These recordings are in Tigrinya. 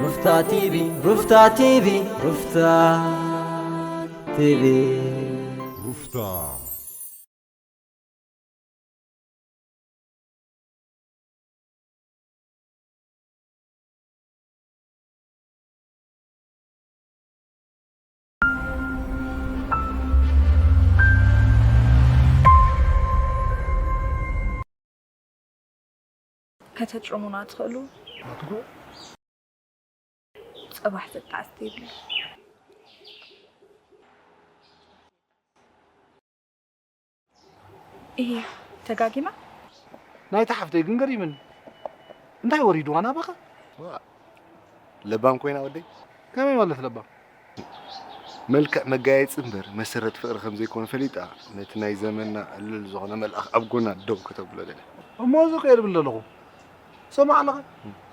ሩፍታ ቲቪ፣ ሩፍታ ቲቪ፣ ሩፍታ ቲቪ። ሩፍታ። ከተጭርሙና ትኽእሉ? ኣትጎ? ጽባሕ ዘጣዕስ የብሉ። እሂ፣ ተጋጊና? ናይታ ሓፍተይ ግን ገሪምኒ። እንታይ ወሪድዋ ናባኻ? ዋ፣ ለባም ኮይና ወደይ? ከመይ ማለት ለባም? መልክዕ መጋየጺ እምበር መሰረት ፍቕሪ ከም ዘይኮነ ፈሊጣ፣ ነቲ ናይ ዘመንና ዕልል ዝኾነ መልኣኽ ኣብ ጎና ደው ከተብሎ ደልያ። እሞ እዚ እኮ እየ ዝብል ዘለኹ። ሰማዕ ኣለኻ?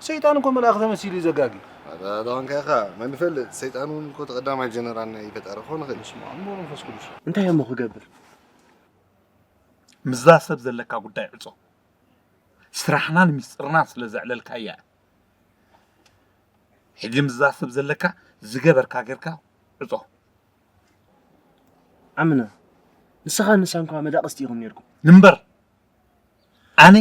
ሰይጣን እኮ መልኣኽ ተመሲሉ እዩ ዘጋጊ። ኣታ፣ ኣታ ኮንካ ኢኻ፣ መን ይፈልጥ? ሰይጣን እውን እኮ እቲ ቀዳማይ ጀነራል ናይ ፈጣሪ ክኾን ይኽእል እዩ። በስመ ኣብ ወመንፈስ ቅዱስ። እንታይ እሞ ክገብር? ምስዛ ሰብ ዘለካ ጉዳይ ዕጾ። ስራሕናን ሚስጥርናን ስለ ዘዕለልካያ። ሕጂ ምስዛ ሰብ ዘለካ ዝገበርካ ጌርካ ዕጾ። ዓምና፣ ንስኻ ንሳን እኳ መዳቕስቲ ኢኹም ኔርኩም። እምበር፣ ኣነ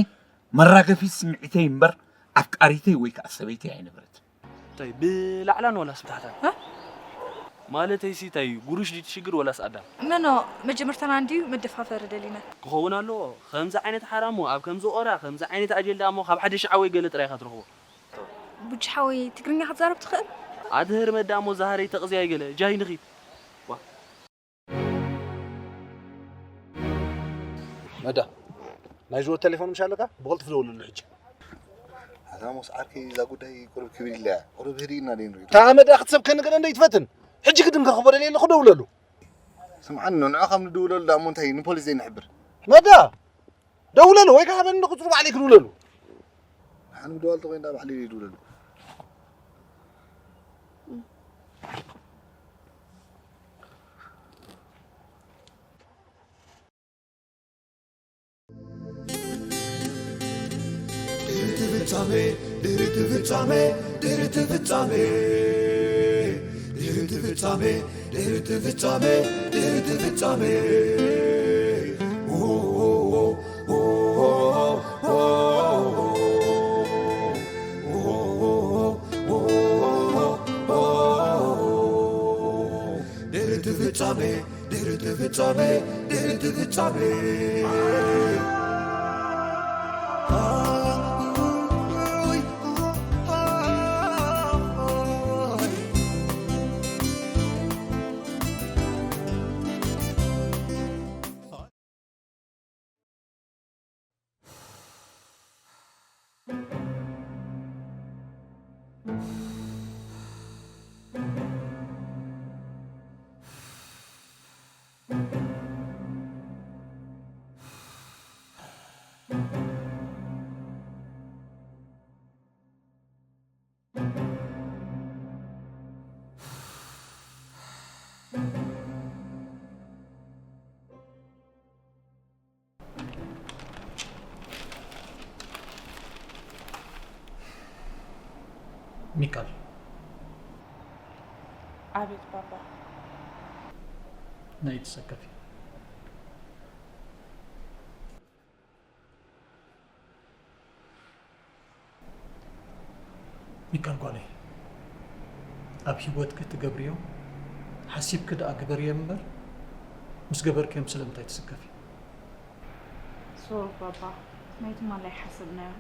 መራገፊት ስምዒተይ እምበር ኣፍቃሪተይ ወይ ከኣ ሰበይተይ ኣይነበረትን። እንታይ ብላዕላን ዋላስ ብታሕታን? እ? ማለተይሲ እንታይ እዩ? ጉሩሽ ድዩ እቲ ሽግር ወላስ ኣዳም? መኖ፣ መጀመርታና እንድዩ መደፋፈሪ ደሊና። ክኸውን ኣለዎ። ከምዚ ዓይነት ሓራሞ ኣብ ከምዚ ቆራ፣ ከምዚ ዓይነት ኣጀንዳ እሞ ካብ ሓደ ሽዓወይ ገለ ጥራይ ኢኻ ትረኽቦ። ቡቺ ሓወይ፣ ትግርኛ ክትዛረብ ትኽእል? ኣድህር መዳ እሞ ዛሃረይ ተቕዝያ ይገለ፣ ጃይ ንኺድ። ዋ። መዳ፣ ናይ ጅወት ቴሌፎን ምሽ ኣለካ? ብቕልጥፍ ደውለሉ ሕጂ። ኣታ ሞስ ዓርከይ፣ እዛ ጉዳይ ቁሩብ ክብድ ኢላ እያ። ቁሩብ ህድእ ኢልና ደይ ንሪኦ። እታ መዳ ክትሰብከኒ ገለ እንደ ይትፈትን። ሕጂ ግድን ከኽቦ ደልየ ኣለኹ፣ ደውለሉ። ስምዓኒ፣ ንዑ ካብ ንድውለሉ ደኣ እሞ እንታይ ንፖሊስ ዘይንሕብር? መዳ፣ ደውለሉ ወይ ከዓ በኒ ቁፅሩ ባዕለይ ክድውለሉ። ንሓን ምድዋል ተኾይኑ ደኣ ባዕለይ ይድውለሉ። ድሕሪቲ ፍጻሜ፣ ድሕሪቲ ፍጻሜ፣ ድሕሪቲ ፍጻሜ፣ ድሕሪቲ ፍጻሜ፣ ድሕሪቲ ፍጻሜ፣ ድሕሪቲ ፍጻሜ። ድሕሪቲ ፍጻሜ፣ ድሕሪቲ ፍጻሜ፣ ድሕሪቲ ፍጻሜ። ሚካል። ኣቤት ባባ። ናይ ትሰከፊ። ሚካል ጓለይ፣ ኣብ ህይወትኪ ትገብርዮም ሓሲብኪ ደኣ ግበርዮም እምበር፣ ምስ ገበርክዮም ስለምንታይ ትስከፊ? ሶሪ ባባ፣ ናይ ትማሊ ኣይሓሰብናዮ።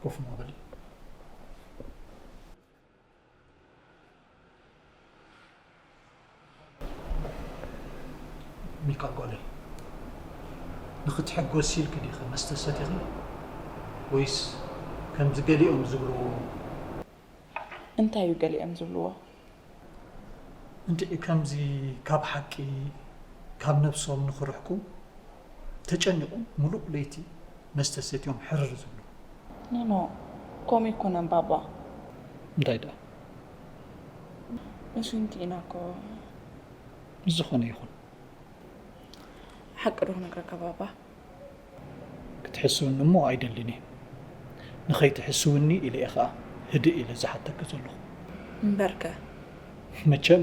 ኮፍ እሞ በሊ። ሚካል ጓለይ፣ ንኽትሕጎሲ ኢልኪ ዲኺ መስተ ሰቲኺ? ወይስ ከምዚ ገሊኦም ዝብልዎ? እንታይ እዩ ገሊኦም ዝብልዎ? እንድዒ ከምዚ ካብ ሓቂ፣ ካብ ነብሶም ንኽርሕቁ ተጨኒቖም ምሉእ ለይቲ መስተ ሰትዮም ሕርር ዝብሉ። ኖኖ፣ ከምኡ ኣይኮነን ባባ። እንታይ ደኣ? ንሱ እንቲኢና እኮ። ምስ ዝኾነ ይኹን። ሓቂ ዶ ክነግረካ ባባ? ክትሕስብኒ እሞ ኣይደልን እየ። ንኸይትሕስውኒ ኢለ እየ ኸኣ ህድእ ኢለ ዝሓተኪ ዘለኹ። እምበርከ? መቸም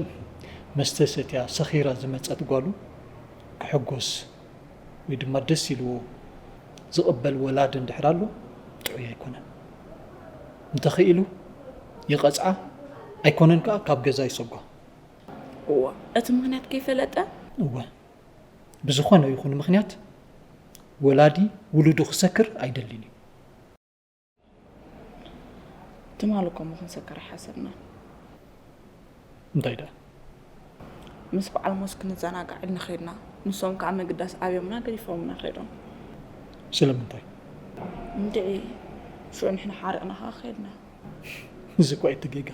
መስተ ሰትያ ሰኺራ ዝመጸት ጓሉ ክሕጎስ ወይ ድማ ደስ ኢልዎ ዝቕበል ወላዲ እንድሕር ኣሎ ጥዑይ ኣይኮነን። እንተኽኢሉ ይቐጽዓ፣ ኣይኮነን ከኣ ካብ ገዛ ይሰጓ። እዋ፣ እቲ ምኽንያት ከይፈለጠ? እወ፣ ብዝኾነ ይኹን ምኽንያት ወላዲ ውሉዱ ክሰክር ኣይደልን እዩ። ትማሊ እኮ እሞ ክንሰክር ኣይሓሰብናን። እንታይ ደኣ? ምስ በዓል ሞስ ክንዘናጋዕ ኢልና ኸድና፣ ንሶም ከኣ ምግዳስ ኣብዮምና ገዲፎምና ኸይዶም። ስለምንታይ? እንድዒ፣ ሽዑ ንሕና ሓሪቕና ኸኣ ኸድና። እዚ እኮ እዩ እቲ ጌጋ።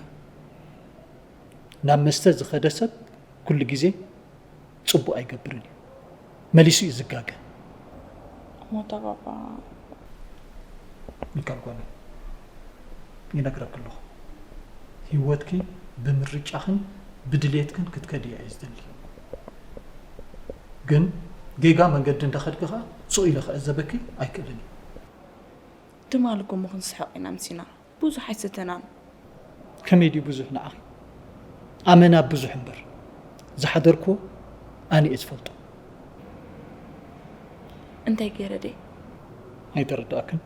ናብ መስተ ዝኸደ ሰብ ኩሉ ግዜ ጽቡቕ ኣይገብርን እዩ። መሊሱ እዩ ዝጋገ። ሞታ ባባ። ሚካል ጓለይ፣ ይነግረኪ ኣለኹ። ህይወትኪ ብምርጫኽን ብድሌትክን ክትከድያ እየ ዝደሊ። ግን ጌጋ መንገዲ እንዳኸድኪ ኸኣ ሱቕ ኢለ ክዕዘበኪ ኣይክእልን እየ። ትማሊ እኮ እሞ ክንስሕቕ ኢና ምሲና። ብዙሕ ኣይሰተናን። ከመይ ድዩ ብዙሕ ንዓኺ? ኣመና ብዙሕ እምበር። ዝሓደርክዎ ኣነ እየ ዝፈልጦ። እንታይ ገይረ ድየ? ኣይተረድኣክን?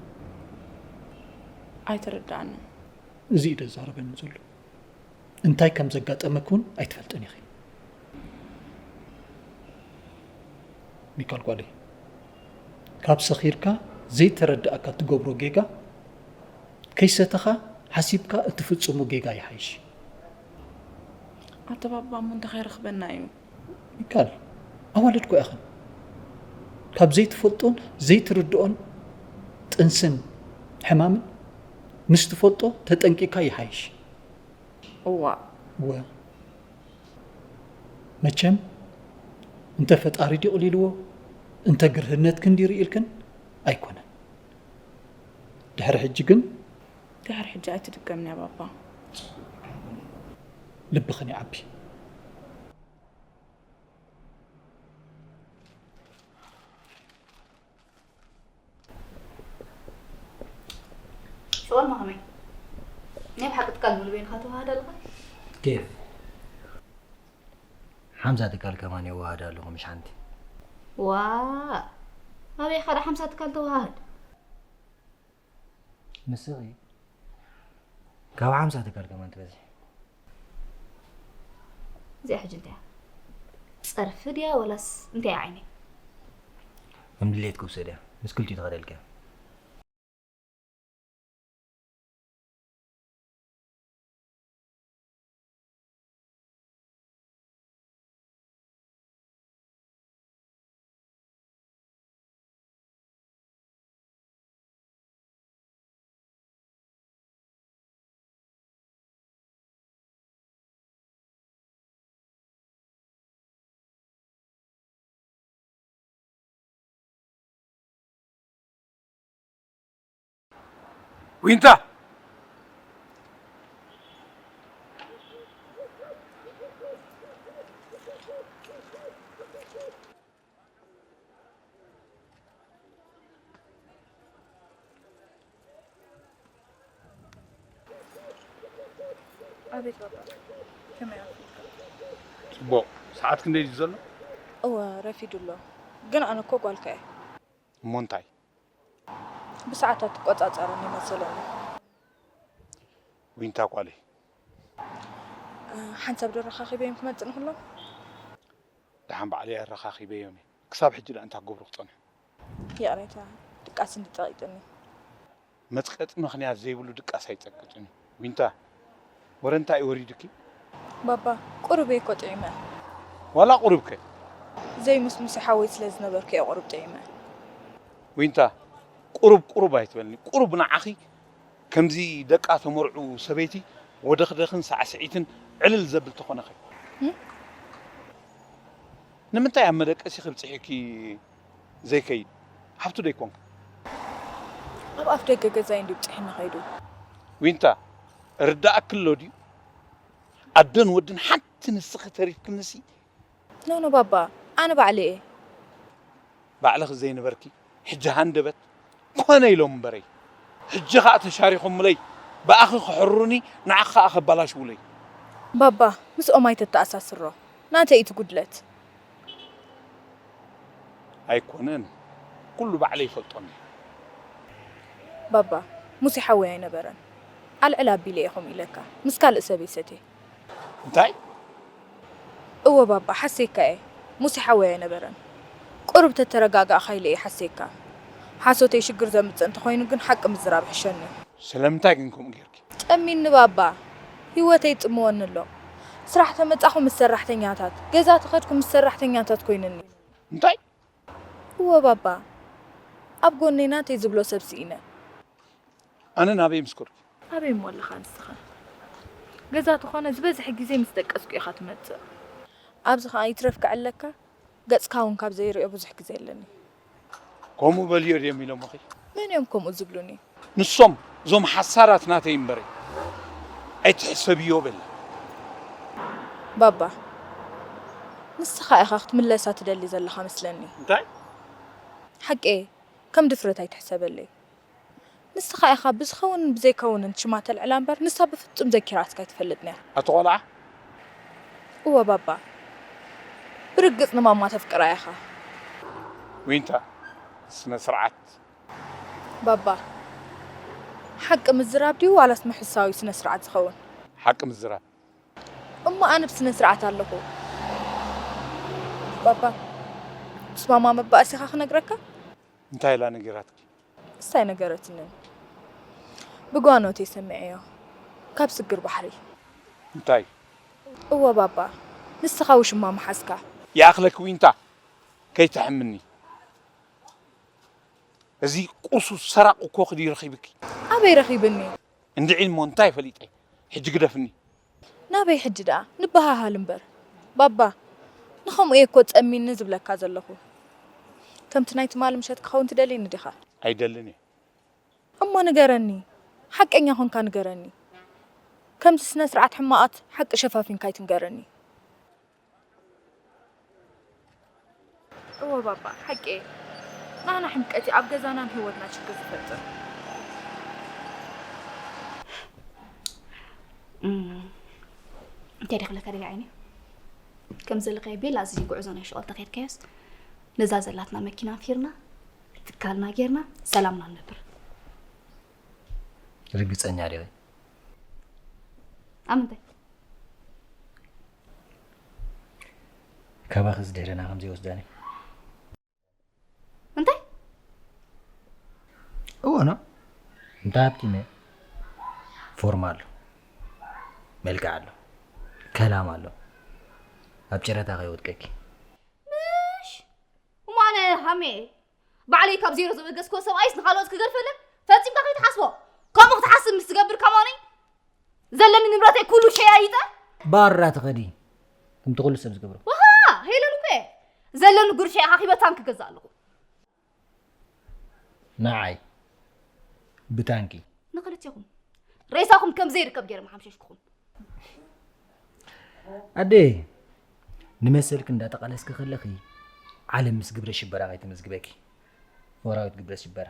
ኣይተረድኣንን። እዚ እዩ ዘዛረበኒ ዘሎ። እንታይ ከም ዘጋጠመኪ እውን ኣይትፈልጥን ኢኺ። ሚካል ጓለይ፣ ካብ ሰኺርካ ዘይተረድኣካ እትገብሮ ጌጋ፣ ከይሰተኻ ሓሲብካ እትፍጽሞ ጌጋ ይሓይሽ። ኣተባባ እሞ እንታይ ከይረኽበና እዩ? ሚካል፣ ኣዋልድ እኮ ኢኽን። ካብ ዘይትፈልጦን ዘይትርድኦን ጥንስን ሕማምን ምስ ትፈልጦ ተጠንቂቕካ ይሓይሽ። እዋ። እወ። መቸም እንተ ፈጣሪ ድዩ ቅሊልዎ፣ እንተ ግርህነትክን ድዩ ርኢልክን ኣይኮነን። ድሕሪ ሕጂ ግን ድሕሪ ሕጂ ኣይትድገምንያ ባባ። ልብኽን ይዓቢ። ሽቆልማ ከመይ? ናይ ብሓቂ ትካል ሙሉ በይንኻ ተዋሃድ ኣለኻ? ኬፍ ሓምሳ ትካል ከማን የዋሃድ ኣለኹ፣ ምሽ ሓንቲ። ዋ፣ ኣበይ ኢኻ ደኣ ሓምሳ ትካል ተዋሃድ? ንስኺ ካብ ሓምሳ ትካል ከማን ትበዝሒ። እዚኣ ሕጂ እንታይ እያ? ጸርፊ ድያ ወላስ እንታይ እያ ዓይነይ? ከም ድሌትኪ ውሰድያ፣ ምስ ክልቲኡ ትኸደልኪ እያ። ዊንታ! ኣቤት ባባ፣ ከመይ ኣርፊድካ? ጽቡቕ። ሰዓት ክንደይ ድዩ ዘሎ? እወ፣ ረፊዱ ኣሎ። ግን ኣነ እኮ ጓልካ እየ። እሞ እንታይ? ብሰዓታት ትቆጻጸረኒ መሰለኒ። ዊንታ ጓለይ። እ፣ ሓንሳብ ዶ ረኻኺበዮም ክመጽእ ንኽሎ? ደሓን ባዕለይ ኣረኻኺበዮም እየ። ክሳብ ሕጂ ደኣ እንታይ ክገብሩ ክጸንሑ? ይቕሬታ፣ ድቃስ እንዲ ጸቒጡኒ። መጽቀጢ ምኽንያት ዘይብሉ ድቃስ ኣይጸቅጥን እዩ። ዊንታ፣ ወረ እንታይ እዩ ወሪዱኪ? ባባ፣ ቁሩብ እየ እኮ ጥዒመ። ዋላ ቁሩብ ከ? ዘይምስሙሲ ሓወይ ስለ ዝነበርኩ እየ ቁሩብ ጥዒመ። ዊንታ፣ ቁሩብ ቁሩብ ኣይትበልኒ። ቁሩብ ንዓኺ ከምዚ ደቃ ተመርዑ ሰበይቲ ወደኽደኽን ሳዕስዒትን ዕልል ዘብል ተኾነኸ። እም? ንምንታይ ኣብ መደቀሲ ክብጽሕኪ ዘይከይድ? ሃብቱ ዶ ኣይኮንካ? ኣብ ኣፍ ደገ ገዛይ እንድዩ ብጽሒኒ ከይዱ። ዊንታ፣ ርዳእኪ ኣሎ ድዩ? ኣደን ወድን ሓንቲ ንስኺ ተሪፍክንሲ። ኖ፣ ኖ፣ ባባ፣ ኣነ ባዕለይ እየ። ባዕልኺ ዘይነበርኪ፣ ሕጂ ሃንደበት ኮነ ኢሎም እምበረይ። ሕጂ ኸኣ ተሻሪኹምለይ፣ ብኣኺ ክሕሩኒ፣ ንዓኺ ኸኣ ከባላሽውለይ። ባባ፣ ምስኦም ኣይተተኣሳስሮ። ናተይ እቲ ጉድለት። ኣይኮነን፣ ኩሉ ባዕለይ ይፈልጦኒ። ባባ፣ ሙሴ ሓወይ ኣይነበረን። ኣልዕል ኣቢለ እየ ከምኡ ኢለካ። ምስ ካልእ ሰብ እየ ሰትየ። እንታይ? እወ ባባ፣ ሓሴካ እየ። ሙሴ ሓወይ ኣይነበረን። ቁሩብ ተተረጋጋእካ ኢለ እየ ሓሴካ። ሓሶተይ ሽግር ዘምጽእ እንተኾይኑ ግን ሓቂ ምዝራብ ይሕሸኒ። ስለምንታይ ግን ከምኡ ጌርኪ? ጠሚኒ ባባ፣ ህይወተይ ይጥምወኒ ኣሎ። ስራሕ ተመጻኹ ምስ ሰራሕተኛታት፣ ገዛ ተኸድኩ ምስ ሰራሕተኛታት ኮይንኒ። እንታይ? እወ ባባ፣ ኣብ ጎነይ ናተይ ዝብሎ ሰብ ስኢነ። ኣነ ናበይ ምስ ከድኩ? ኣበይ እሞ ኣለኻ ንስኻ? ገዛ ተኾነ ዝበዝሐ ግዜ ምስ ደቀስኩ ኢኻ ትመጽእ። ኣብዚ ኸኣ ይትረፍ ክዕለካ፣ ገጽካ እውን ካብ ዘይርእዮ ብዙሕ ግዜ ኣለኒ። ከምኡ በልዮ ድዮም ኢሎምኺ? መን እዮም ከምኡ ዝብሉኒ? ንሶም እዞም ሓሳራት ናተይ እምበረ ኣይትሕሰብዮ በሊ። ባባ፣ ንስኻ ኢኻ ክትምለሳ ትደሊ ዘለኻ መስለኒ። እንታይ? ሓቂ፣ ከም ድፍረት ኣይትሕሰበለይ። ንስኻ ኢኻ ብዝኸውንን ብዘይከውንን ሽማ ተልዕላ እምበር ንሳ ብፍጹም ዘኪራትካ ኣይትፈልጥን እያ። ኣቲ ቆልዓ። እወ ባባ፣ ብርግጽ ንማማ ተፍቅራ ኢኻ። ዊንታ፣ ስነ ስርዓት። ባባ፣ ሓቂ ምዝራብ ድዩ ዋላስ ምሕሳዊ ስነ ስርዓት ዝኸውን? ሓቂ ምዝራብ። እሞ ኣነ ብስነ ስርዓት ኣለኹ። ባባ፣ ምስ ማማ መባእሲኻ ክነግረካ? እንታይ ኢላ ነጊራትኪ? ንሳ ኣይነገረትንን። ብጓኖት እየ ሰሚዐዮ። ካብ ስግር ባሕሪ። እንታይ? እወ ባባ፣ ንስኻ ውሽማ ምሓዝካ። ይኣኽለኪ ዊንታ፣ ከይትሕምኒ። እዚ ቁርሱስ ሰራቕ እኮ ክዲ ረኺብኪ። ኣበይ ረኺብኒ? እንድዒ እሞ እንታይ ፈሊጠ? ሕጂ ግደፍኒ። ናበይ ሕጂ ደኣ ንበሃሃል እምበር። ባባ፣ ንኸምኡ እየ እኮ ጸሚኒ ዝብለካ ዘለኹ። ከምቲ ናይ ትማሊ ምሸት ክኸውን ትደልየኒ ዲኻ? ኣይደልን እየ። እሞ ንገረኒ፣ ሓቀኛ ኾንካ ንገረኒ። ከምዚ ስነ ስርዓት ሕማቓት ሓቂ ሸፋፊንካ ኣይትንገረኒ። እወ ባባ፣ ሓቂ እየ። ናና ሕምቀት እዩ ኣብ ገዛናን ህይወትና ችግር ዝፈጥር። እንታይ ደክለካ ደይ ዓይኒ ከም ዘለካዮ ቤላ እዚ ጉዕዞ ናይ ሸቐል ተኸድካዮስ ነዛ ዘላትና መኪና ኣንፊርና ትካልና ጌርና ሰላምና ንነብር። ርግፀኛ ዲኺ? ኣብ ምንታይ? ካባኺ ዝድህረና ከም ዘይወስዳኒ። እንታይ? እወ ኖ። እንታይ ሃብቲመ? ፎርማ ኣሎ፣ መልክዕ ኣሎ፣ ከላም ኣሎ። ኣብ ጨረታ ከይወድቀኪ። ምሽ እሞ ኣነ ሃሜ ባዕለይ ካብ ዜሮ ዘበገስክዎ ሰብኣይስ ንኻልኦት ክገድፈለን ፈጺምካ ከይትሓስቦ። ከምኡ ክትሓስብ ምስ ትገብር ከማነይ ዘለኒ ንብረተይ ኩሉ ሸያይጠ ባራ ትኸዲ። ከምቲ ኩሉ ሰብ ዝገብሮ። ዋሃ ሄለን እኮ እየ ዘለኒ ጉርሻይ ኣኻኺበ ታንክ ገዛእ ኣለኹ። ንዓይ ብታንኪ ንኽልቴኹም ሬሳኹም ከም ዘይርከብ ገይረ ምሓምሸሽኩኹም። ኣደ ንመሰልኪ እንዳተቓለስኪ ከለኺ ዓለም ምስ ግብረ ሽበራ ከይተመዝግበኪ። ወራዊት ግብረ ሽበራ።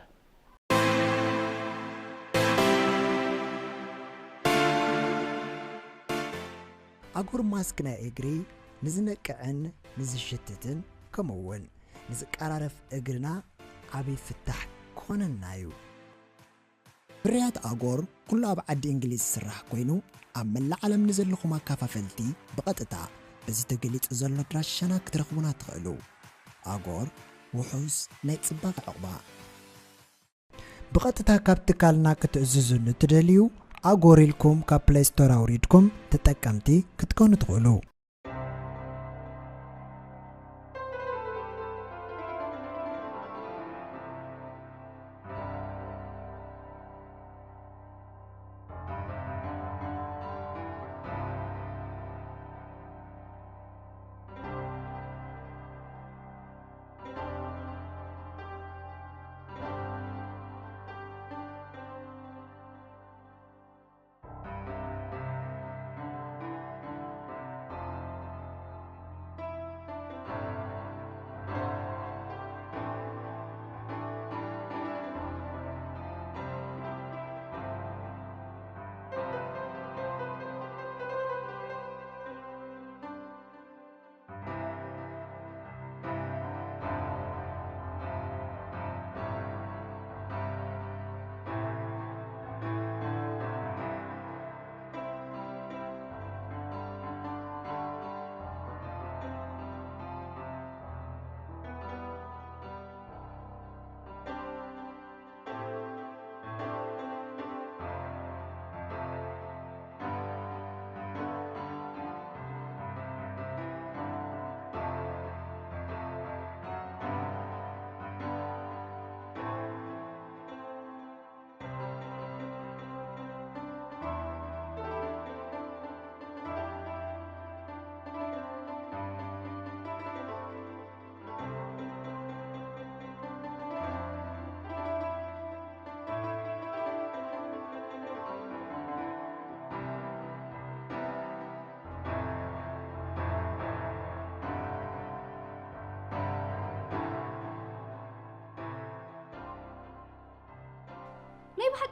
ኣጉር ማስክ ናይ እግሪ ንዝነቅዕን ንዝሽትትን ከምኡ እውን ንዝቀራረፍ እግርና ዓብዪ ፍታሕ ክኾነና እዩ። ፍርያት ኣጎር ኩሉ ኣብ ዓዲ እንግሊዝ ዝስራሕ ኮይኑ ኣብ መላእ ዓለም ንዘለኹም ኣካፋፈልቲ ብቐጥታ በዚ ተገሊጹ ዘሎ ኣድራሻና ክትረኽቡና ትኽእሉ። ኣጎር ውሑስ ናይ ጽባቐ ዕቑባ። ብቐጥታ ካብ ትካልና ክትእዝዙ ንትደልዩ ኣጎር ኢልኩም ካብ ፕለይ ስቶር ኣውሪድኩም ተጠቀምቲ ክትኮኑ ትኽእሉ።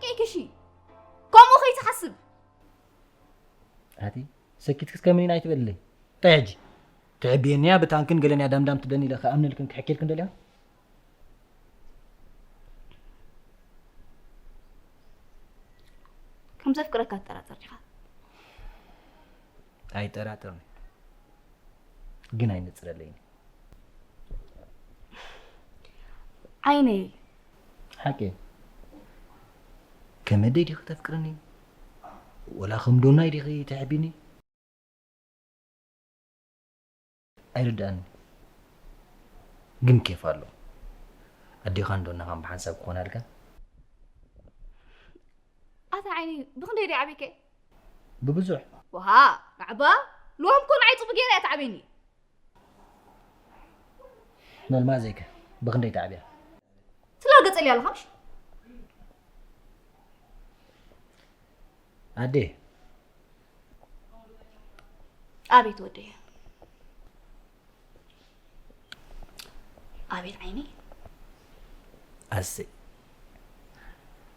ኢኪሺ ከምኡ ከይትሓስብ። ኣቲ ሰኪትክስ ከምኒን ኣይትበልለይ። እንታይ ሕጂ? ትዕብየንያ ብታንክን ገለንያ ዳምዳም ትብለኒ ኢለ ክኣምነልክን ክሕኬልክን ደልያ? ከም ዘፍቅረካ ትጠራጠር ዲኻ? ኣይጠራጠርን፣ ግን ኣይነጽረለይን። ዓይነይ። ሓቂ። ከም ኣደይ ዲኺ ተፍቅርኒ? ወላ ከም ዶናይ ዲኺ ትሕቢኒ? ኣይርድኣኒ። ግን ኬፍ ኣሎ። ኣዴኻን ዶናኻን ብሓንሳብ ክኾናልካ? ኣታ ዓይነይ፣ ብኽንደይ ድዩ ዓብይከ? ብብዙሕ። ወሃ፣ ናዕባ፣ ሎም ኮን ዓይፅቡ ገይረ እያ ትዓብየኒ። መልማዘይከ ብኽንደይ ተዓብያ? ትላገጸልያ ኣለኻ ምሽ? ኣዴ። ኣቤት ወደየ። ኣቤት ዓይኒ። ኣሰይ።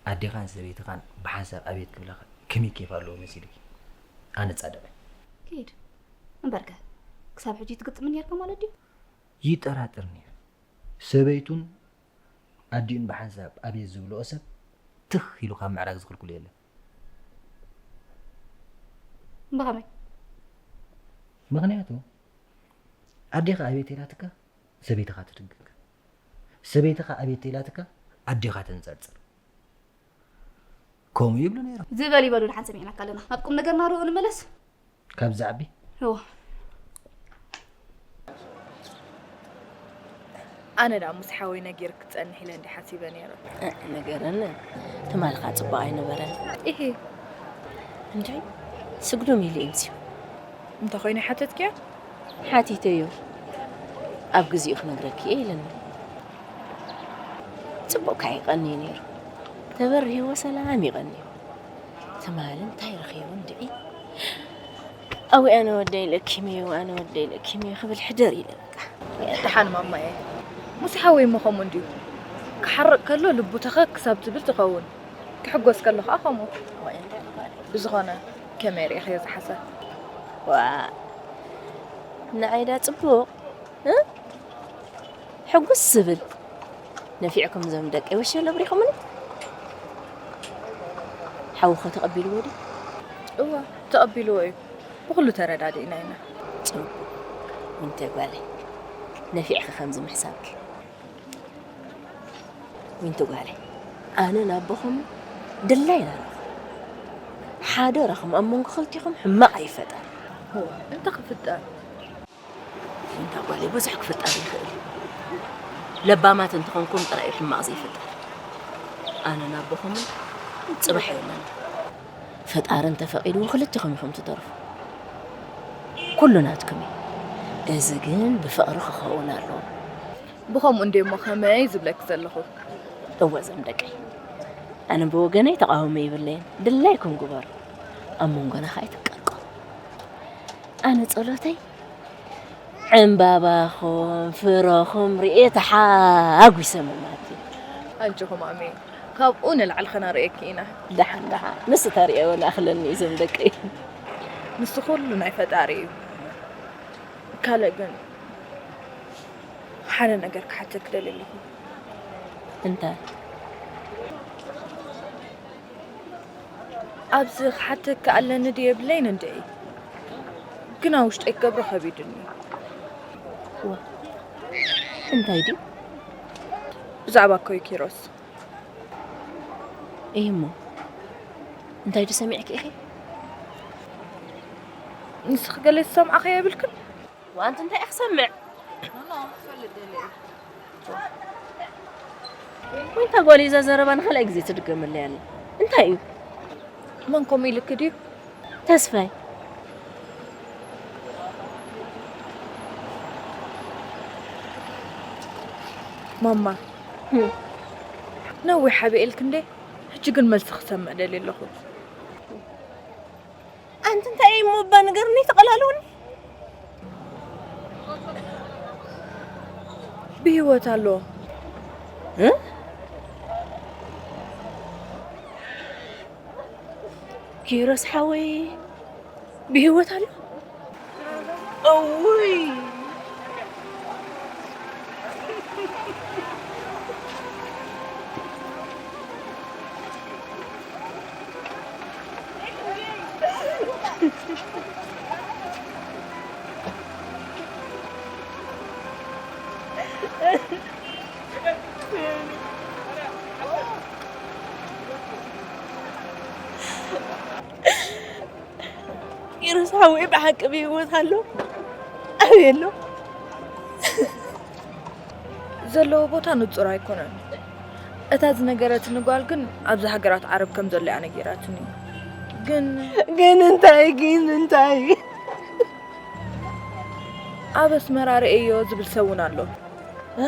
ኣዴኻን ሰበይትኻን ብሓንሳብ ኣቤት ክብላኻ ከመይ ኬፍ ኣለዎ መሲልኪ? ኣነ ጻድቕ። ኪድ። እምበርከ፣ ክሳብ ሕጂ ትግጥም ነርካ ማለት ድዩ? ይጠራጠር ነይሩ። ሰበይቱን ኣዲኡን ብሓንሳብ ኣቤት ዝብልኦ ሰብ ትኽ ኢሉ ካብ ምዕራግ ዝኽልክሎ የለን። ብኸመይ? ምኽንያቱ ኣዴኻ ኣቤት ኢላትካ ሰበይትኻ ትድግምካ። ሰበይትኻ ኣቤት ኢላትካ ኣዴኻ ተንጸርጽር። ከምኡ ይብሉ ነይሮም። ዝበል ይበሉ፣ ደሓን ሰሚዕናካ ኣለና። ናብ ቁም ነገርና ዶ ንመለስ? ካብ ዝዓቢ? እወ። ኣነ ደኣ ሙሴ ሓወይ ነጊርክ ክጸንሕ ኢለ እንዲ ሓሲበ ነይረ። እ፣ ንገረኒ። ትማልኻ ጽቡቕ ኣይነበረን። ኢሂ። እንድዒ፣ ስግዶም ኢሉ እዩ ምስዩ። እንተኾይኑ ሓተትክዮ? ሓቲተዮ። ኣብ ግዜኡ ክነግረኪ እየ ኢለኒ። ጽቡቕ ከኣ ይቐንይ ነይሩ። ተበርሂዎ ሰላም ይቐንይ። ትማሊ እንታይ ረኺቡ እንድዒ? ኣዊ ኣነ ወደይ ለኪመዮ፣ ኣነ ወደይ ለኪመዮ ክብል ሕደር ኢለ በቃ። ደሓን ማማየ። ሙሴ ሓወይ እሞ ከምኡ እንድዩ። ክሓርቕ ከሎ ልቡ ተኸክ ክሳብ ትብል ትኸውን። ክሕጎስ ከሎ ኸኣ ከምኡ። ወይ እንዳ ብዝኾነ ከመይ ርኢኽዮ ዝሓሰ? ዋ፣ ንዓይ ዳ ጽቡቕ፣ እ? ሕጉስ ዝብል። ነፊዕኩም እዞም ደቀይ ወሸለ ኣብሪኹምኒ? ሓውኸ ተቐቢልዎ ድዩ? እወ፣ ተቐቢልዎ እዩ። ብኹሉ ተረዳዲእና ኢና። ጽቡቕ። ዊንተ ጓለይ፣ ነፊዕኺ ከምዚ ምሕሳብኪ። ዊንተ ጓለይ፣ ኣነ ናቦኹም ድላይና ኣለኹ። ሓደራኹም ኣብ መንጎ ክልቲኹም ሕማቕ ኣይፈጠር። እወ፣ እንታይ ክፍጠር? ዊንታ ጓለይ፣ ብዙሕ ክፍጠር ይኽእል እዩ። ለባማት እንተኾንኩም ጥራይ እዩ ሕማቕ ዘይፍጠር። ኣነ ናቦኹምን ጽባሕ የለን። ፈጣሪ እንተፈቒድዎ ክልቲኹም ኢኹም ትተርፉ። ኩሉ ናትኩም እዩ። እዚ ግን ብፍቕሪ ክኸውን ኣለዎ። ብኸምኡ እንድየ እሞ ከመይ ዝብለኪ ዘለኹ። እወ፣ እዞም ደቀይ፣ ኣነ ብወገነይ ተቓውሞ የብለይን። ድላይኩም ግበሩ። ኣብ መንጎና ከኣ ኣይትቀርቀሩ። ኣነ ጸሎተይ ዕምባባኹም ፍረኹም ርኤ ተሓጒሰ ምማት እዩ። ኣጆኹም ኣሜን። ካብኡ ንላዕሊ ኸነርእየኪ ኢና። ደሓን ደሓን። ንሱ ተርእየወን ኣኽለኒ እዩ እዞም ደቀይ። ንሱ ኩሉ ናይ ፈጣሪ እዩ። ካልእ ግን ሓደ ነገር ክሓተኪ ደልየ ኣለኹ። እንታይ? ኣብዚ ክሓተኪ ኣለኒ ድየ የብለይን እንድዒ፣ ግና ውሽጠይ ክገብሮ ከቢዱኒ። ዋ፣ እንታይ ድዩ? ብዛዕባ ኣኮይ ኪሮስ። እሂ እሞ፣ እንታይ ድዩ ሰሚዕኪ ኢኺ? ንስኺ ገለ ዝሰማዕኽዮ የብልክን? ዋንቲ እንታይ እየ ክሰምዕ? ኖ፣ ኖ፣ ክፈልጥ ደልየ እየ። ወይ እታ ጓል እዛ ዘረባ ንኻልኣይ ግዜ ትድገመለይ ኣላ። እንታይ እዩ? መን ከምኡ ኢልኪ ድዩ? ተስፋይ። ማማ፣ ህም። ነዊሕ ሓቢኤልኪ እንዴ? ሕጂ ግን መልሲ ክሰምዕ ደልየ ኣለኹ። ኣንቲ እንታይ እሞ እባ ንገርኒ፣ ተቐላልውኒ። ብህይወት ኣሎ። እ? ኪሮስ ሓወይ ብህይወት ኣሎ? እውይ! ኪሮስ ሓወይ ብሓቂ ብህይወት ኣሎ? ኣበይ ኣሎ? ዘለዎ ቦታ ንጹር ኣይኮነን። እታ ዝነገረትኒ ጓል ግን ኣብዚ ሃገራት ዓረብ ከም ዘሎ እያ ነጊራትኒ። ግን ግን እንታይ? ግን እንታይ? ኣብ ኣስመራ ርእየዮ ዝብል ሰብ እውን ኣሎ። እ?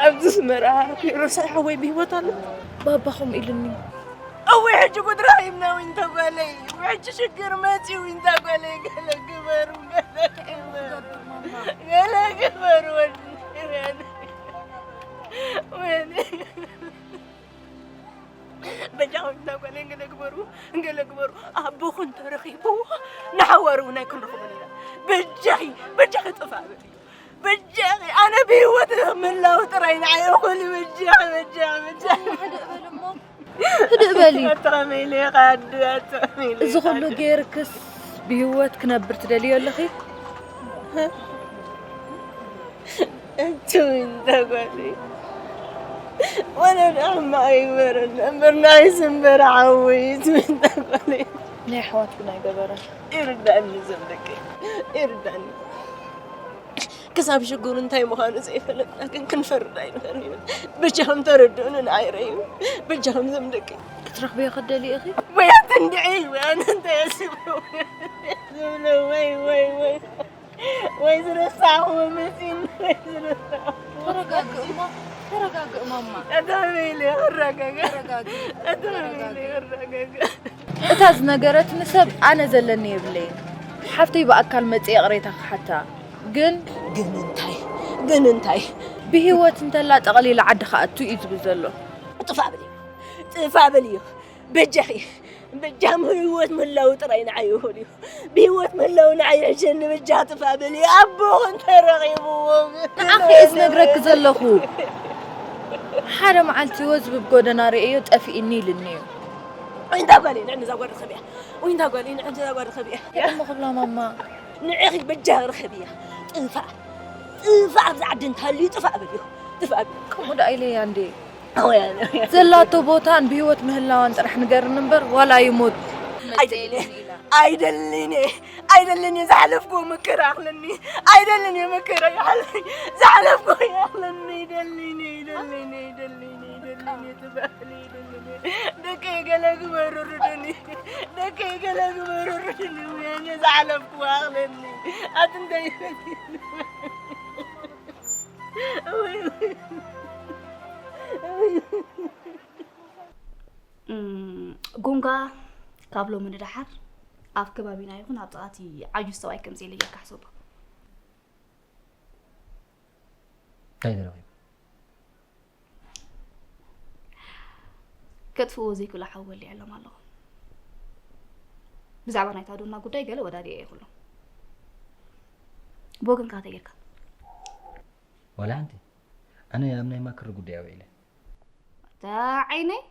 ኣብዚ ኣስመራ ኪሮስ ሓወይ ብህይወት ኣሎ? ባባ ከምኡ ኢሉኒ። እወ፣ ሕጂ ጉድ ረኺብና ዊንታ ጓለይ። ሕጂ ሽግር መጺኡ ዊንታ ጓለይ። ገለ ግበሩ፣ ገለ ግበሩ። ገለ ግበሩ ወዲ። ወይኔ። በጃኹም ዊንታ ጓለይ ገለ ግበሩ፣ ገለ ግበሩ። ኣቦኹም ተረኺብዎ ንሓዋሩ እውን ኣይክንረኽቦን ኢና። በጃኺ፣ በጃኺ ጥፋእ በሊ። በጃኺ፣ ኣነ ብህይወት ምህላው ጥራይ ንዓይ እኹል እዩ። በጃኺ፣ በጃኺ፣ በጃኺ። ህድእ በሊ እሞ። ህድእ በሊ። ኣታ ከመይ ኢለ ኢኻ ኣደ፣ ኣታ ከመይ ኢለ እዚ ኢኻ ኩሉ ኣደ። ገይርክስ ብህይወት ክነብር ትደልዮ ኣለኺ? እቲ ዊንታ ጓለይ። ወላ ደኣ ሕማቕ ኣይግበረና እምበር፣ ንዓይስ እምበር ዓወይ፣ እቲ ዊንታ ጓለይ። ናይ ኣሕዋት ግን ኣይገበረን። ይርዳእኒ ዘም ደቂ፣ ይርዳእኒ። ክሳብ ሽግሩ እንታይ ምዃኑ ዘይፈለጥና ግን ክንፈርድ ኣይንኽእልን ኢና። በጃኹም ተረድኡኒ፣ ንዓይ ረዩ። በጃኹም ዘም ደቂ። ክትረኽብዮ ክትደልዪ ኢኺ? ወይ ኣትንድዒ፣ ወይ ኣነ እንታይ ኣስብሮ? ዝብሎ፣ ወይ፣ ወይ፣ ወይ። ወይ ዝረሳዕኹዎ መፂኡኒ፣ ወይ ዝረሳዕኹዎ። ተረጋግእ እሞ፣ ተረጋግእ ማማ። ኣታ ከመይ ኢለ ክረጋጋእ? ተረጋግእ፣ ኣታ ከመይ ኢለ ተረጋግእ። ክረጋጋእ? እታ ዝነገረትኒ ሰብ ኣነ ዘለኒ የብለይን። ሓፍተይ ብኣካል መፂአ ይቕሬታ ክሓታ። ግን ግን እንታይ? ግን እንታይ? ብህይወት እንተላ ጠቕሊላ ዓዲ ክኣቱ እዩ ዝብል ዘሎ። ጥፋእ በልዮ። ጥፋእ በልዮ። በጃኺ። በጃ ህይወት ምህላው ጥራይ ንዓይ ይኹን እዩ። ብህይወት ምህላው ንዓይ ይሕሸኒ። በጃ ጥፋእ በልዮ። ኣቦኹም ተረኺብዎ። ንዓኺ እየ ዝነግረኪ ዘለኹ። ሓደ መዓልቲ ወዝ ብብ ጎደና ርእዮ ጠፊእኒ ኢልኒ እዩ። ወይንታ ጓለይ ንዕኒ እዛ ጓል ርኸብያ። ወይንታ ጓለይ ንዕኒ እዛ ጓል ርኸብያ። እሞ ክብላ ማማ። ንዕኺ በጃ ርኸብያ። ጥፋእ። ጥፋእ ኣብዚ ዓዲ እንተሃልዩ ጥፋእ በልዮ። ጥፋእ በልዮ። ከምኡ ደኣ ኢለያ እንዴ? ኣወያ፣ ኣወያ። ዘላቶ ቦታን ብህይወት ምህላዋን ጥራሕ ንገርኒ እምበር ዋላ ይሞት። ኣይደልን እየ። ኣይደልን እየ። ኣይደልን እየ። ዝሓለፍኩዎ መከራ ይኣኽለኒ። ኣይደልን እየ መከራ ይሓልፈኝ። ዝሓለፍኩዎ ይኣኽለኒ። ይደልን እየ። ይደልን እየ። ይደልን እየ። ይደልን እየ። ትበኽሊ ይደልን እየ። ደቀይ ገለ ግበሩ ርዱኒ። ደቀይ ገለ ግበሩ ርዱኒ። ወያኔ ዝሓለፍኩዎ ይኣኽለኒ። ኣትንተይ እም፣ ጉንጋ ካብ ሎሚ ንደሓር ኣብ ከባቢና ይኹን ኣብ ጥቓቲ ዓጁዝ ሰብኣይ ከም ዘየለ ጌርካ ሕሰቦ። እንታይ ተረኺቡ? ከጥፍእዎ ዘይክእሉ ሓዊ ወሊዐሎም ኣለኹ። ብዛዕባ ናይታ ዶና ጉዳይ ገለ ወዳድየ እየ ኩሎም። ብወገንካ እንታይ ጌርካ? ዋላ ሓንቲ። ኣነ ኣብ ናይ ማክር ጉዳይ ኣውዒለ። ኣታ ዓይነይ፣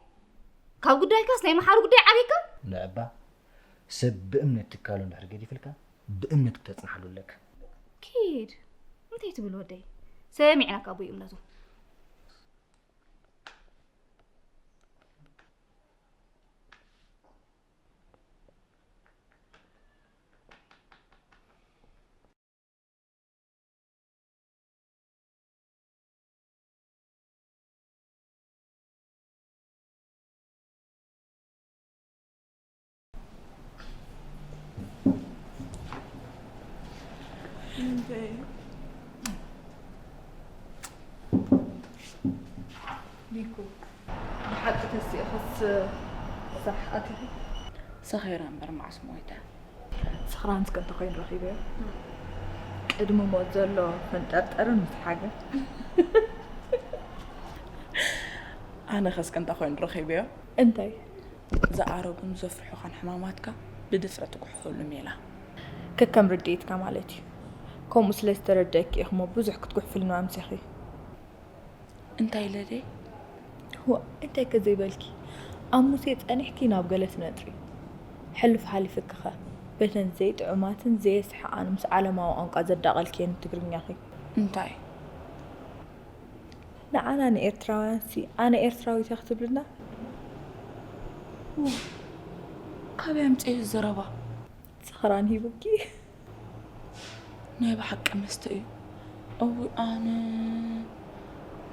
ካብ ጉዳይካስ ናይ መሓሪ ጉዳይ ዓብይካ? ንዕባ፣ ሰብ ብእምነት ትካሉ እንድሕር ገዲፍልካ፣ ብእምነት ክተጽንሓሉ ኣለካ። ኪድ፣ እንታይ ትብል ወደይ? ሰሚዕናካ ኣቦይ እምነቱ። እንታይ? ኒኮ፣ ብሓቂ ተሲእኽስ ስራሕ ኣቲኺ? ሰኺረ እምበር መዓስ ሞይተ። ስኽራን እስከ እንተኾይኑ ረኺበዮ። ቅድሚ ሞት ዘሎ ፈንጠርጠርን ምስሓግን። ኣነ ኸስከ እንታይ ኮይኑ ረኺበዮ? እንታይ? ዝኣረጉን ዘፍርሑኻን ሕማማትካ ብድፍረት ትጉሕፈሉ ሜላ። ከከም ርድኢትካ ማለት እዩ። ከምኡ ስለ ዝተረደእኪ ኢኹሞ ብዙሕ ክትጉሕፍልና ኣምሲኺ። እንታይ ኢለ ደይ? ዋ እንታይ ከዘይበልኪ፣ ኣብ ሙሴ ጸኒሕኪ ናብ ገለ ትነጥሪ። ሕሉፍ ሓሊፍኪኸ በተን ዘይጥዑማትን ዘየስሕቓን ምስ ዓለማዊ ቋንቋ ዘዳቐልክየን ትግርኛኺ። እንታይ? ንዓና ንኤርትራውያንሲ ኣነ ኤርትራዊት እያ ክትብልና? ካበይ ኣምፅኤ ዘረባ? ሰኽራን ሂቡኪ? ናይ ብሓቂ መስተ እዩ። እዊ ኣነ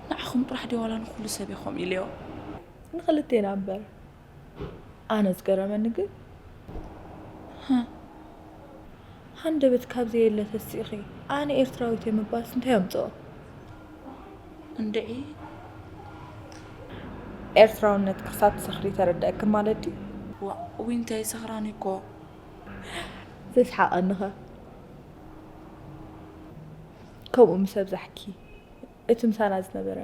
ንዓኹም ጥራሕ ድየ ዋላ ንኩሉ ሰብ ኢኹም ኢለዮ። ንክልቴና እምበር። ኣነ ዝገረመኒ ግን ሃንደበት ካብ ዘየለ ተሲእኺ ኣነ ኤርትራዊት እየ ምባልስ እንታይ ኣምፅኦ? እንድዒ ኤርትራውነት ክሳብ ትሰኽሪ ተረደእኪ ማለት ድዩ? ዋ እዊ እንታይ ሰኽራን እኮ ዘስሓቐኒኸ ከምኡ ምስ ኣብዛሕኪ እቲ ምሳና ዝነበረ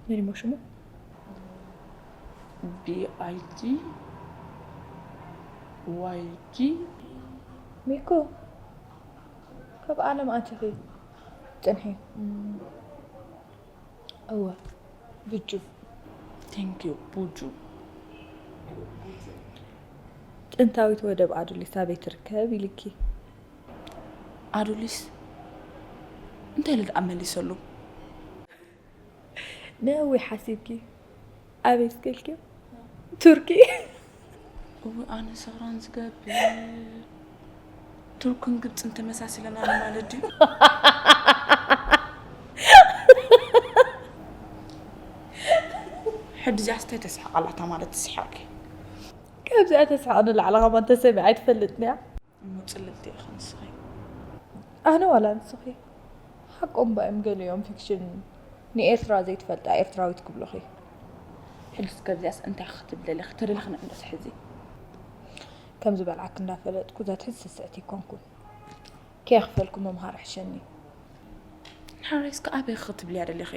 መን እሞ ሽሙ? ቢኣይቲ ዋይጂ ሚኮ ካብ ዓለም ኣቲኺ ፅንሒ እወ ብጁ ቴንኪዩ ቡጁ ጥንታዊት ወደብ ኣዱሊስ ኣበይ ትርከብ ኢልኪ ኣዱሊስ እንታይ ኢለ ደኣ መሊሰሉ ነዊ ሓሲብኪ ኣበይ ስገልኪ ቱርኪ እዊ ኣነ ሰኽራን ዝገብር ቱርክን ግብፅን ተመሳሲለን ኣለ ማለት ድዩ ሕዲ እዚኣ ስታይ ተስሓቕ ኣላታ ማለት ትስሓቂ ካብዚኣ ተስሓቕ ንላዕሊ ከማን ተሰሚዓ ኣይትፈልጥን እያ እሞ ፅልልቲ ኢኺ ንስኺ ኣነ ዋላ ንስኺ ሓቆም ባዮም ገሊኦም ፊክሽን ንኤርትራ ዘይትፈልጣ ኤርትራዊት ክብሉኺ ሕጂ እስከ እዚኣስ እንታይ ክትብለለኺ ተደለኽኒ ዕንዶስ ሕዚ ከም ዝበልዓኪ እንዳፈለጥኩ ዘትሕዝ ስስዕቲ ይኮንኩን ከየኽፈልኩ ምምሃር ሕሸኒ ሓራይስ ከ ኣበይ ክትብልያ ደሊኺ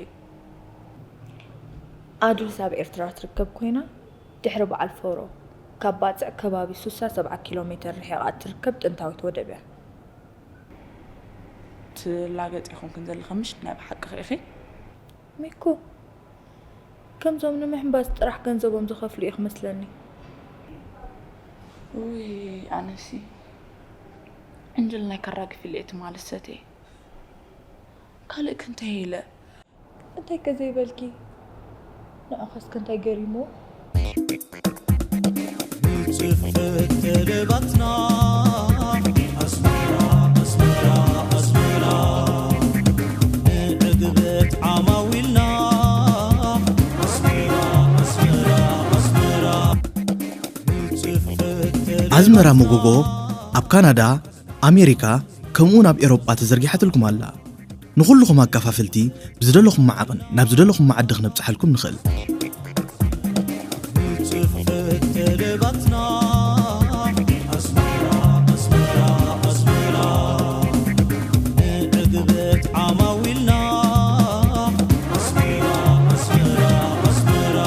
ኣዱልስ ኣብ ኤርትራ ትርከብ ኮይና ድሕሪ በዓል ፎሮ ካብ ባጽዕ ከባቢ ሱሳ ሰብዓ ኪሎ ሜተር ርሒቓ እትርከብ ጥንታዊት ወደብ እያ። ትላገጺ ኢኹም ክንዘለኸ ምሽ ናይ ብሓቂ ኢኺ ሚኩ ከምዞም ንምሕንባስ ጥራሕ ገንዘቦም ዝኸፍሉ እዩ ክመስለኒ። ውይ ኣነሲ ዕንጅል ናይ ከራግፊ ኢለ ትማሊ ሰትየ ካልእ ክንተይ ኢለ እንታይ ከ ዘይበልኪ ንዓኸስ ከ እንታይ ገሪሞ ንጽፈት ተለባትና ኣስመራ ኣስመራ ኣስመራ ንዕግበት ዓማዊልና ኣስመራ ኣስመራ ኣስመራ ንጽፈት ኣዝመራ መጎጎ ኣብ ካናዳ ኣሜሪካ ከምኡውን ኣብ ኤሮጳ ተዘርጊሓትልኩም ኣላ። ንኹልኹም ኣካፋፍልቲ ብዝደለኹም መዓቕን ናብ ዝደለኹም መዓዲ ክነብጽሓልኩም ንኽእል። ጽፈት ተለባትና ኣስመራ ኣስመራ ኣስመራ ንዕግበት ዓማዊልና ኣስመራ ኣስመራ ኣስመራ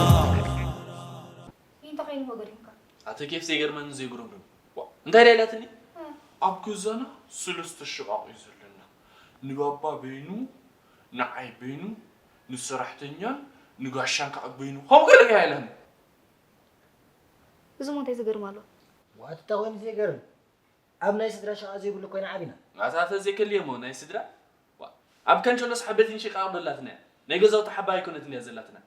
እንታይ ኮይኑ ገሪምካ? ኣቲ ኬፍ ዘይገርመኒ ዘይጉረምርም እንታይ ዳ ኢላትኒ ኣብ ገዛና ሰለስተ ሽቓቕ እዩ ዘለና ንባባ በይኑ ንዓይ በይኑ ንሰራሕተኛን ንጋሻን ከዓ በይኑ ከምኡ ገለ ገያ ኢላኒ እዚ ሞ እንታይ ዝገርም ኣሎ? ዋትታ ኮይኑ ዘይገርም ኣብ ናይ ስድራ ሸቓ ዘይብሉ ኮይና ዓቢና ኣታተ ዘይከልየ ሞ ናይ ስድራ ኣብ ከንቸሎስ ሓበትን ሽቃቕ ዶ ኣላትና ናይ ገዛውቲ ሓባ ኣይኮነትን እያ ዘላትና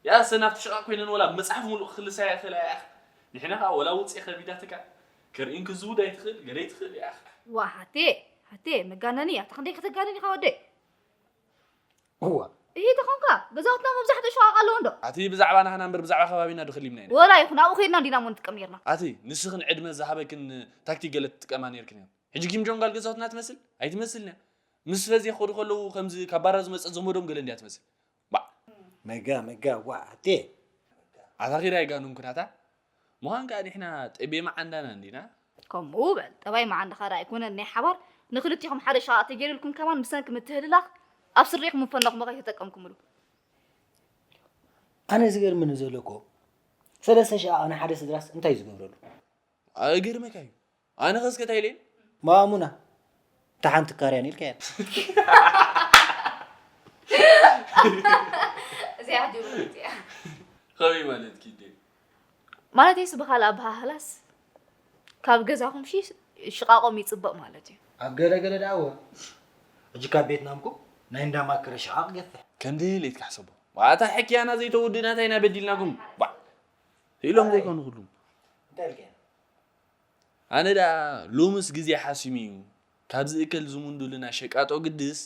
ያ ሰናፍቲ ሽቓቕ ኮይነን ወላ መጽሓፍ ሙሉእ ክልሳያ ይኽእላ እያ ንሕና ከዓ ወላ ውፅእ ከቢዳትካ ከርእን ክዝውድ ኣይትኽእል ገለ ይትኽእል እያ ዋ ሓቴ ሓቴ መጋነኒ እያ ተኽንደይ ከተጋነን ኢኻ ወደይ እዋ እሂ ተኾንካ ገዛውትና መብዛሕትኡ ሸቓቕ ኣለዎ እንዶ ኣቲ ብዛዕባ ናህና እምበር ብዛዕባ ከባቢና ድኽሊምና ኢና ወላ ይኹን ኣብኡ ከይድና እንዲና እሞ ንጥቀም ነርና ኣቲ ንስኽን ዕድመ ዝሃበክን ታክቲክ ገለ ትጥቀማ ነይርክን እዮም ሕጂ ኪም ጆንግ ኣል ገዛውትና ትመስል ኣይትመስልን እያ ምስ ፈዜ ክኸዱ ከለዉ ከምዚ ካብ ባራ ዝመፀ ዘመዶም ገለ እንድያ ትመስል ባዕ መጋ መጋ ዋ ኣቴ ኣታ ኺዳ ኣይጋኑን ኩናታ ምዃን ከዓ ንሕና ጠቤ መዓንዳና እንዲና ከምኡ በል ጠባይ መዓንዳኻ ዳ ኣይኮነን ናይ ሓባር ንክልቲኹም ሓደ ሸቓቕ ተገይሩልኩም ከማን ብሰንኪ ምትህልላኽ ኣብ ስሪኹም ፈነኹም ከይተጠቀምኩምሉ ኣነ ዝገርምኒ ዘሎ እኮ ሰለስተ ሽሕ ዓቐን ሓደ ስድራስ እንታይ እዩ ዝገብረሉ? ኣይገርመካ እዩ። ኣነ ኸስከ እንታይ ኢለ? ማሙና እታ ሓንቲ ካርያን ኢልካ እያ። እዚኣ ጅቡቲ እያ። ከመይ ማለት ኪዴ? ማለተይስ ብኻልእ ኣበሃህላስ ካብ ገዛኹም ሺ ሽቓቖም ይፅበቕ ማለት እዩ። ኣብ ገለ ገለ ደኣ እወ። ሕጂ ካብ ቤትናምኩም ናይ እንዳማከረ ሽቓቕ ገፍሕ። ከምዚ ኢለ ትካሕሰቦ። ዋታ ሕክያና ዘይተውድእና እንታይ ኢና በዲልናኩም? ባ ኢሎም ዘይኮኑ ኩሉም። እንታይ ኢልካ? ኣነ ደኣ ሎምስ ግዜ ሓሲሙ እዩ። ካብ ዝእከል ዝሙንዱልና ሸቃጦ ግድስ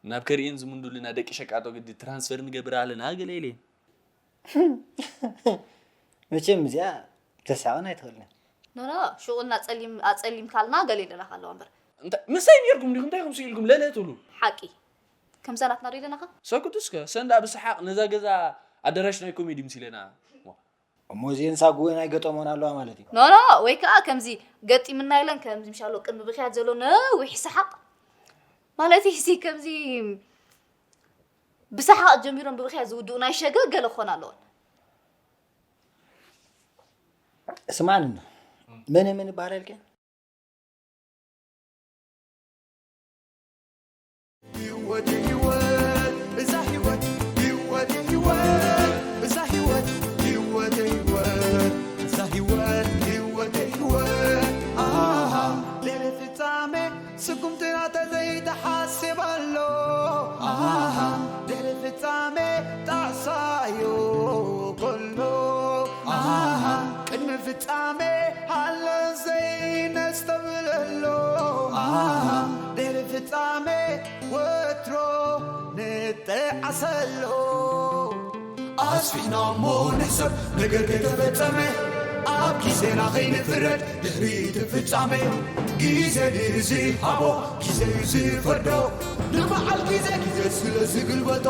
ናብ ከርእን ዝሙንዱልና ደቂ ሸቃጦ ግዲ ትራንስፈር ንገብር ኣለና ገለ ኢለ። መቸም እዚኣ ተሳቕን ኣይትኽእልን። ኖኖ ሽቁልና ኣፀሊም ኣፀሊም ካልና ገለ ኢለና ካለዋ እምበር። እንታይ ምሳይ ነርኩም ዲኹም እንታይ ኢኹም ስኢልኩም ለለ ትብሉ? ሓቂ ከምዛ ናትና ዶ ኢለናኻ? ሰኩት እስከ ሰንዳ ብሰሓቕ ነዛ ገዛ ኣዳራሽ ናይ ኮሜዲ ምሲለና። እሞ እዚአን ሳጉወን ኣይገጠሞን ኣለዋ ማለት እዩ። ኖኖ ወይ ከዓ ከምዚ ገጢምና ኢለን ከምዚ ምሻሎ ቅድሚ ብኽያት ዘሎ ነዊሕ ሰሓቕ ማለት ሲ ከምዚ ብሰሓቕ ጀሚሮም ብብኽያት ዝውድኡ ናይ ሸገ ገለ ክኾን ኣለዎን። ስማዕኒ መን መን ይባሃል ኢልከ? ህይወት ህይወት እዛ ህይወት ህይወት ህይወት እዛ ህይወት ህይወት ህይወት እዛ ህይወት ህይወት ህይወት ኣሃ ድሕሪ ፍጻሜ ስጉምትና ተዘይተሓስብ ኣሎ ኣሃ ድሕሪ ፍጻሜ ጣዕሳዮ ከሎ ኣሃ ቅድሚ ፍጻሜ ሃለ ዘይነስተብለሎ ኣሃ ድሕሪ ፍጻሜ ወትሮ ንጠዓሰሎ ኣስፊሕና እሞ ንሕሰብ ነገር ከይተፈጸመ ኣብ ግዜና ከይንፍረድ ድሕሪ እቲ ፍጻሜ ግዜ ድዩ ዝሃቦ ግዜ እዩ ዝፈርዶ ንበዓል ግዜ ግዜ ስለ ዝግልበጦ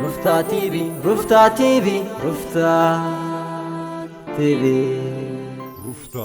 ሩፍታ ቲቪ ሩፍታ ቲቪ ሩፍታ ቲቪ ሩፍታ